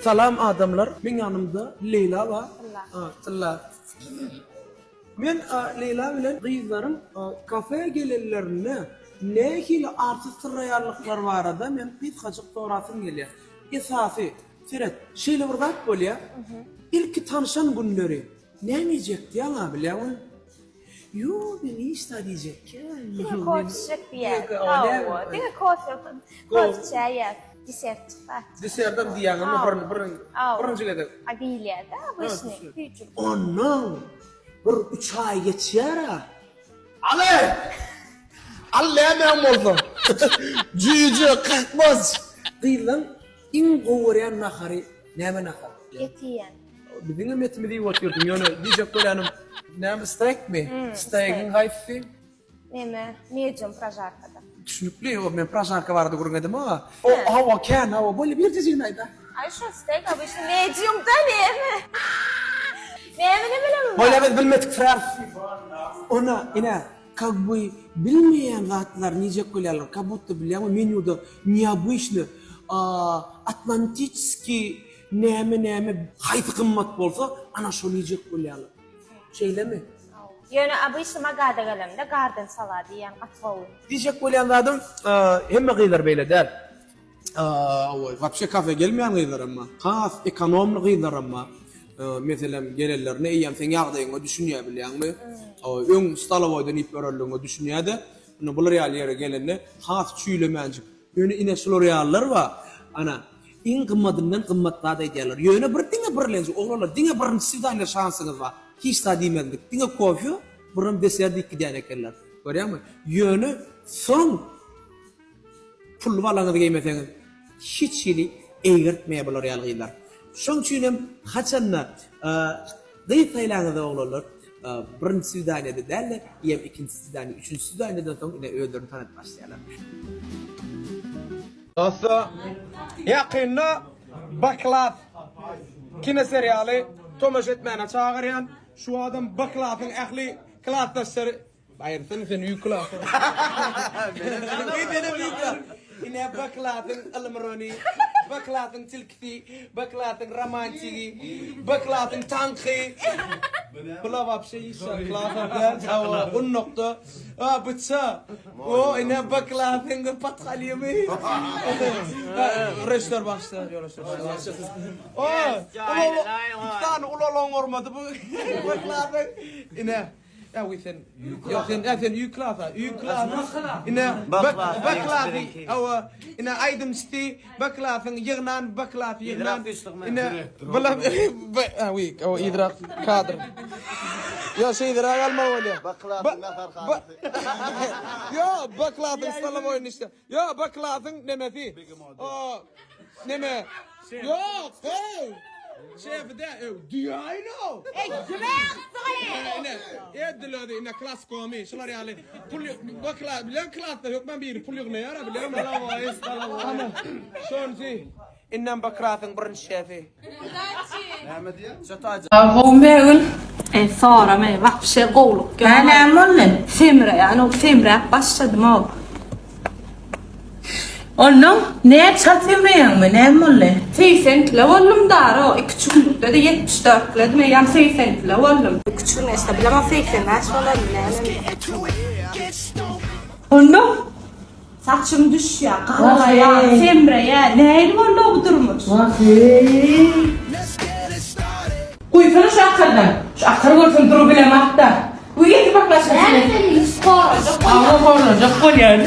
Salam adamlar. Meň ýanymda Leýla bar. Tylla. Men Leýla bilen gyzlaryň kafe gelenlerinde nähili arsyz syrraýanlyklary barada men gysgajyk sorasym gelýär. Esasy, seret, şeýle bir zat bolýar. Ilki tanşan günleri näme iýjek diýýäň-a bilýäňmi? Ýok, men hiç zat iýjek däl. Diňe kofe içjek diýýär. Hawa, diňe kofe, kofe içäýýär. Desert çykar. Desertem diýýäň, indi bir, bir, birinji gezek. A diýilýär-dä, obyçny, süýjülik. Onnoň bir üç aý geçýär-ä. Aly! Al nämäň bolsa. Jüýje, kakmaç. Gyzlaň iň gowy görýän nahary näme nahar? Et iýen. Biziňem etimizi iýip otyrdyň, ýöne diýjek bolýanym, näme steýkmi? Steýgiň haýsysy? Neme, medium prožarkada. Düşnükli, ýok men prožarka barada gürrüň edemok-a. O, hawa, kän, hawa, bolýa birjejigini aýda. Aý şo steýk obyçny mediumda neme? Näme nemeler bar? Bolýa biz bilmedik frärs. Ona, ine, kak by bilmeýän zatlaryny iýjek bolýarlar, kak budda bilýäňmi menýuda neobyçny, atlantiçeskiý näme näme haýsy gymmat bolsa ana şony iýjek bolýarlar. Şeýlemi? Ýöne obyçny magada gelemde garden salady iýen gaty gowy. Diýjek bolýan zadym hemme gyzlar beýle däl. Wapşe kafe gelmeýän gyzlaram bar. Has ekonomly gyzlaram bar. Meselem gelenlerine eýýäm seň ýagdaýyňa düşünýär bilýäňmi? Öň stolowoýdan iýip ýörenligiňe düşünýär-de, indi bular ýaly ýere gelende has çüýlemänjik. Ýöne ine şular ýalylar bar. Ana, iň gymmadyndan gymmat zat aýdýarlar. Ýöne bir diňe birlenji oglanlar diňe birinji swidaniýa şansyňyz bar. Hiç zat iýmezlik. Diňe kofe, birem deser diýip gidýän ekenler. Görýäňmi? Ýöne soň Pully balaňyzy geýmeseňiz hiç hili eýgertmeýär bular ýaly gyzlar. Şoň üçin hem haçanda gyz saýlaňyzda oglanlar birinji swidaniýada dälde ýem ikinji swidaniýa üçünji swidaniýadan soň ine özlerini tanadyp başlaýarlar. Dostlar, ýakynda B-Class kino serialy tomaşa etmäne çagyrýan. Şu adam B-Classyň ähli klasdaşlary Aýyrsana sen üý klasy. Menem üý klas. Ine B klasyň ylymrony, B klasyň tilkisi, B klasyň romantigi, B klasyň tanky. Bula wapşe hiç zat klasam däl. Hawa, gunnakda. A, byça. O, ine B klasyň pathalymy. Režissýor bagyşla, ýoldaşlar. O, iki sany ulalan gormady bu B klasyň. Ine. Ýa sen Ýok sen ýa sen ü klasa, ü klasa. Ine B B klasy, hawa, ine aýdymçysy B klasyň ýygnan B klasy ýygnan. Ine bula B wi, o idrak kadr. Ýa şeýdiräk almaly bolýar. B klasyň naharhanasy. Ýo B klasyň stolowoýyny işte. Ýo B klasyň nemesi. O neme? Ýok, hey! Şefi de, ew, düýäýin-ow! Eý, jübäň Ine, edil özi, ine, klaskomy, şular ýaly pul, B klas, bilen klasda hökman biri pul ýygnaýar-a, bileňmi? Stolowoý, stolowoý. Ana, şonusy. Indem B klasyň birinji şefi. Näme diýýäň? Gowy Bägül. Eý sorama eý wapşe gowluk ýok. Hä näme boldy? Semreýän ol semräp başladym ow. Onnoň näme çalt semreýäňmi näme boldy? 80 kilo boldum daro iki üç günlükde-de 74 kilodim eýýäm 80 kilo boldum. Iki üç gün geçse bilemok 85 bolarmy nämemi. Onnoň Saçym düşýär, garaýar, semreýär. Nähili boldy bu durmuş? Wah-eý. Guýsana şu akardan. Şu akary görsem durubilemok-da. Guý getir baklaşka. Näme sen horlajak bolýaň? Hawa, horlajak bolýan.